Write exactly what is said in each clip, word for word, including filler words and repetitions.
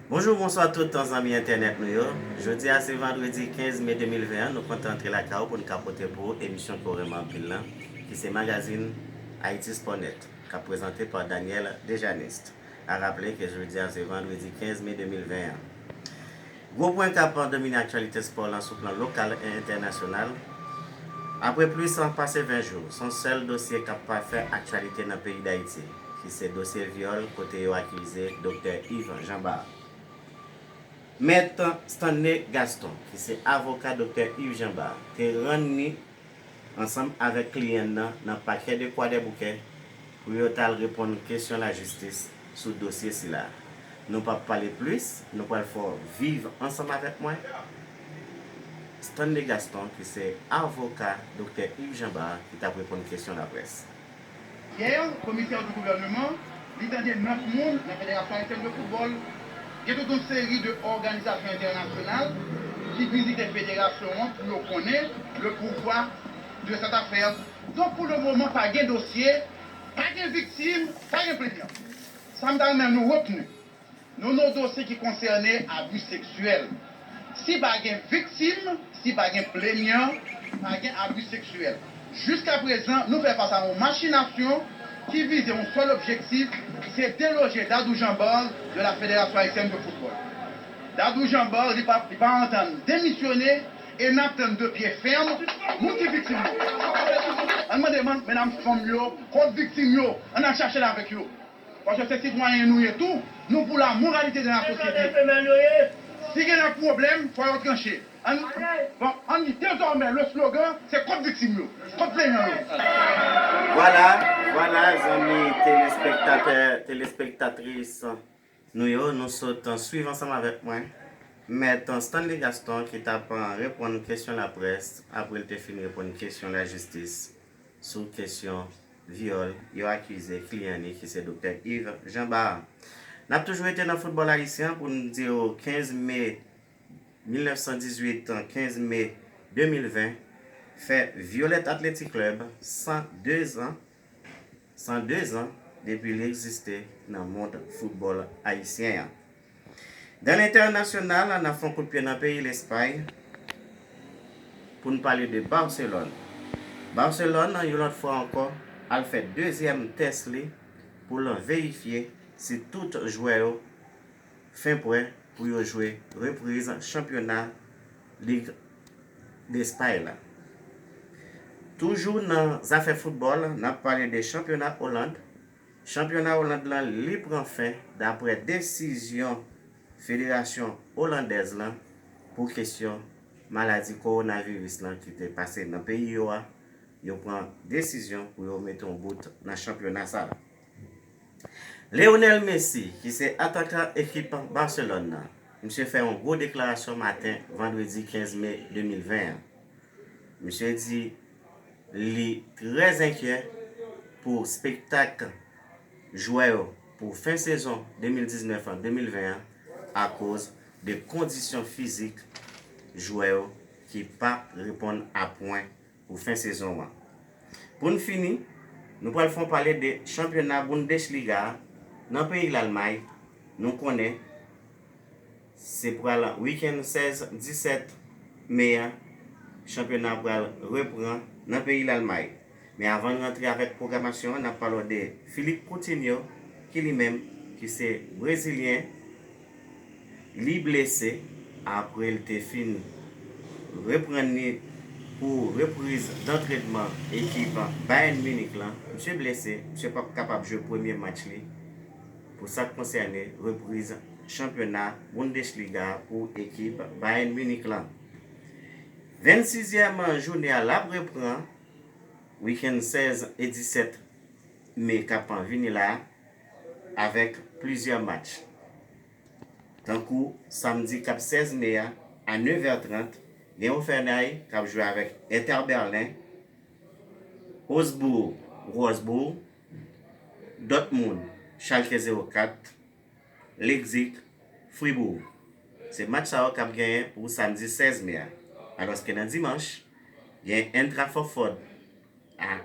Bonjou, bonswa tout zanmi entènèt nou yo. Jodi a se vandredi kenz me de mil ven an, nou kontan antre lakay ou pou n ka pote pou ou emisyon ke w renmen anpil lan, ki se magazin Haiti Sport Net, k ap prezante pa Daniel Dejanist. A raple ke jodi a se vandredi kenz me de mil ven an. Gwo pwen k ap domine aktyalite spò lan sou plan lokal e entènasyonal. Apre plis pase ven jou, se yon sèl dosye k ap pa fè aktyalite nan peyi Dayiti, ki se dosye vyòl kote yo akize Doktè Yves Jean Bart. Mèt Stanley Gaston, ki se avoka Doktè Yves Jean Bart, te rann li ansanm avèk kliyan l nan nan pakè de Kwadèboukè pou yo t al reponn kesyon lajistis sou dosye sila. Nou p ap pale plis, nou pral fè w viv ansanm avèk mwen Stanley Gaston, ki se avoka Doktè Yves Jean Bart, ki t ap reponn kesyon laprès. Yè, komisè di gouvèneman, li tande nèf moun nan Federasyon Ayisyèn de Foutbòl. Gen tout yon seri de òganizasyon entènasyonal ki vizite federasyon an pou yo konnen le pouvwa de cette affaire. Donk, pou le moman, pa gen dosye, pa gen viktim, pa gen plenyan. Sa m ta renmen nou retni. Nou nan dosye ki konsène abi seksyèl. Si pa gen viktim, si pa gen plenyan, pa gen abi seksyèl. Jiska prezan, nou fè fas a yon machinasyon ki vize yon sèl objektif, se deloje Dadou Jean Bart de la Fédération Haïtienne de Football. Dadou Jean Bart, li pa, li pa antann demisyone e n ap tann de pye fèm moun ki viktim yo. Ann mande man-, medam fanm yo, kot viktim yo, ann al chache l avèk yo. Paske se sitwayen nou ye tou, nou pou la moralité de la société. Si gen nan pwoblèm, fò yo tranche. Ann, bon, ann dezòmè, le slogan, se kot viktim yo, kot plenyan yo. Vwala, vwala, zanmi telespektatè, telespektatris nou yo, nou sot swiv ansanm avèk mwen Mèt Stanley Gaston ki t ap reponn kesyon laprès apre l te fin reponn kesyon lajistis sou kesyon vyòl yo akize kliyan li ki se Doktè Yves Jean Bart. N ap toujou rete nan foutbòl ayisyen an pou n di w kenz me mil nèf san dizuit, kenz me de mil ven, fè Violette Athletic Club san de zan, san de zan depi li egziste nan mond foutbòl ayisyen an. Dan lentènasyonal, n ap fè yon kout pye nan peyi Lespay pou n pale de Barcelone. Barcelone, yon lòt fwa ankò, al fè dezyèm tès li pou l verifye si tout jwè yo fen prè pou yo jwe repriz chanpyona Lig Despay la. Toujou nan zafè foutbòl, n ap pale de chanpyona Oland. Chanpyona Oland lan, li pran fen dapre desizyon Federasyon Olandèz lan pou kesyon maladi kowonaviris lan ki te pase nan peyi yo a. Yo pran desizyon pou yo mete yon bout nan chanpyona sa a. Lionel Messi, ki se atakan ekip Barcelone nan, misye fè yon gwo deklarasyon maten vandredi kenz me de mil ven an. Misye di li trè enkyè pou spektak jwè yo pou fen sezon de mil diznèf an, de mil ven an, akoz de kondisyon fizik jwè yo ki p ap reponn a pwen pou fen sezon an. Pou n fini, nou pral fè w pale de chanpyona Bundesliga a nan peyi Lalmay. Nou konnen se pral wikenn sèz, disèt me a, chanpyona pral repran nan peyi Lalmay. Men avan n rantre avèk pwogramasyon an, n ap pale w de Philippe Coutinho, ki li menm, ki se brezilyen, li blese apre l te fin reprann li pou repriz dantrenman ekip Bayern Munich lan. Misye blese, misye p ap kapab jwe premye match li pou sa k konsène repriz chanpyona Bundesliga pou ekip Bayern Munich lan. Vennsizyèm jounen an l ap repran wikenn sèz e disèt me k ap vini la a, avèk plizyè match. Tankou samdi k ap sèz me a, a nèv è trant, gen Hoffenheim k ap jwe avèk Hertha Berlin, Augsburg, Wolfsburg, Dortmund, Schalke zewo kat, Leipzig, Fribourg. Se match sa yo k ap genyen pou samdi sèz me a. Alòske nan dimanch, gen Eintracht Francfort a,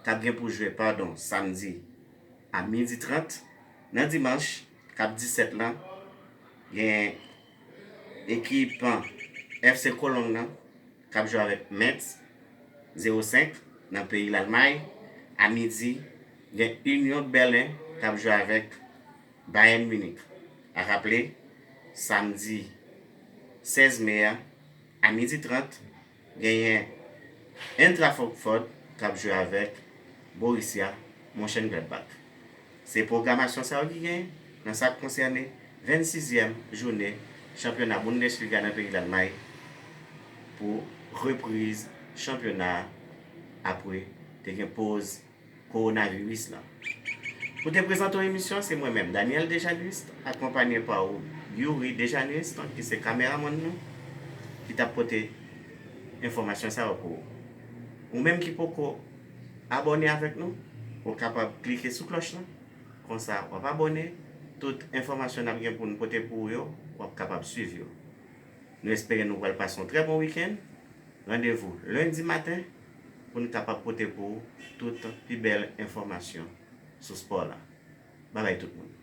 k ap gen pou jwe, padon, samdi a midi trant. Nan dimanch k ap disèt lan, Gen ekip F C Cologne nan k ap jwe avèk Metz, zewo senk, nan peyi Lalmay. A midi, gen Union Berlin k ap jwe avèk Bayern Munich. A raple, samdi sèz me a, a midi trant, genyen Eintracht Francfort k ap jwe avèk Borussia Mönchengladbach. Se pwogramasyon sa yo ki genyen nan sa k konsène vennsizyèm jounen chanpyona Bundesliga nan peyi Lalmay pou repriz chanpyona a apre te gen poz kowonaviris lan. Pou te prezante yon emisyon, se mwen menm, Daniel Dejanist, akonpanye pa Youri Dejanist, ki se kameramann nou, ki t ap pote enfòmasyon sa yo pou ou. Ou menm ki poko abòne avèk nou, ou kapab klike sou klòch lan. Konsa, w ap abòne. Tout enfòmasyon n ap gen pou n pote pou ou yo, w ap kapab swiv yo. Nou espere nou pral pase yon trè bon wikenn. Randevou lendi maten pou n kapab pote pou ou tout pi bèl enfòmasyon sou spò la. Babay tout moun.